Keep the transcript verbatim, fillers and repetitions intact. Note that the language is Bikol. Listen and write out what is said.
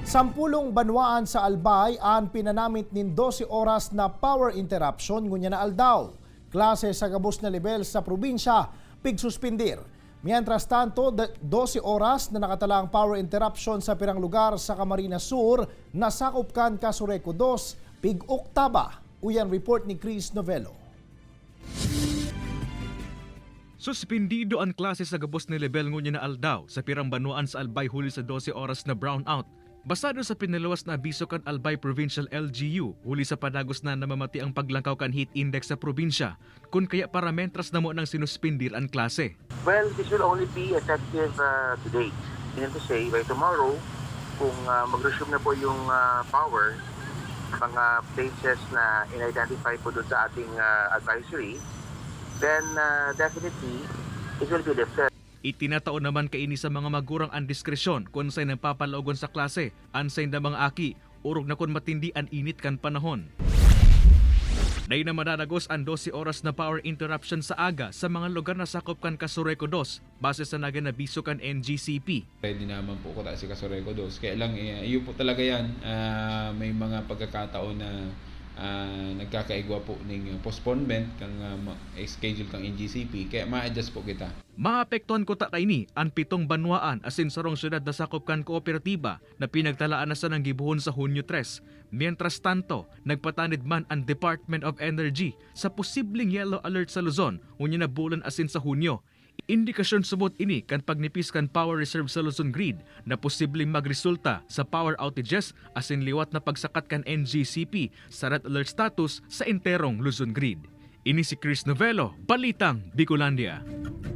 Sampulong banwaan sa Albay an pinanamit nin dose oras na power interruption ngunyan na aldaw. Klase sa gabos na lebel sa probinsya pigsuspindir. Mientras tanto, de-, dose oras na nakatalang power interruption sa pirang lugar sa Camarines Sur na sakop kan Casureco dos, pig-oktaba. Uyan report ni Chris Novelo. Suspindido an klase sa gabos na lebel ngunyan na aldaw sa pirang banwaan sa Albay huli sa dose oras na brownout. Basado sa pinaluwas na abiso kan Albay Provincial L G U, huli sa padagos na namamati ang paglangkaw kan heat index sa probinsya, kun kaya para mentras na mo nang sinuspindir an klase. Well, this will only be effective uh, today. Meaning to say, by tomorrow, kung uh, mag-resume na po yung uh, power, mga places na in-identify po doon sa ating uh, advisory, then uh, definitely, it will be lifted. Itinatao naman kaini sa mga magurang an diskresyon kun saen nagpapalaogon sa klase an saindang mga aki, orog na kun matindi an init kan panahon. Dai na madadagos an dose oras na power interruption sa aga sa mga lugar na sakop kan Casureco dos, base sa nagin abiso kan N G C P. Ready naman po kuta si Casureco dos. Kaya lang, eh, iyo po talaga yan. Ah, may mga pagkakataon na ah, nagkakaigwa po ning postponement kang ah, ma- schedule kang N G C P. Kaya ma-adjust po kita. Maapektuhan kuta kaini an pitong banwaan asin sarong syudad na sakop kan kooperatiba na pinagtalaan na sanang gibohon sa Hunyo tres. Mientras tanto, nagpatanid man an Department of Energy sa posibleng yellow alert sa Luzon, ngunyan na bulan asin sa Hunyo. Indikasyon subot ini kan pagnipis kan power reserve sa Luzon Grid na posibleng magresulta sa power outages asin liwat na pagsakat kan N G C P sa red alert status sa enterong Luzon Grid. Ini si Chris Novelo, Balitang Bicolandia.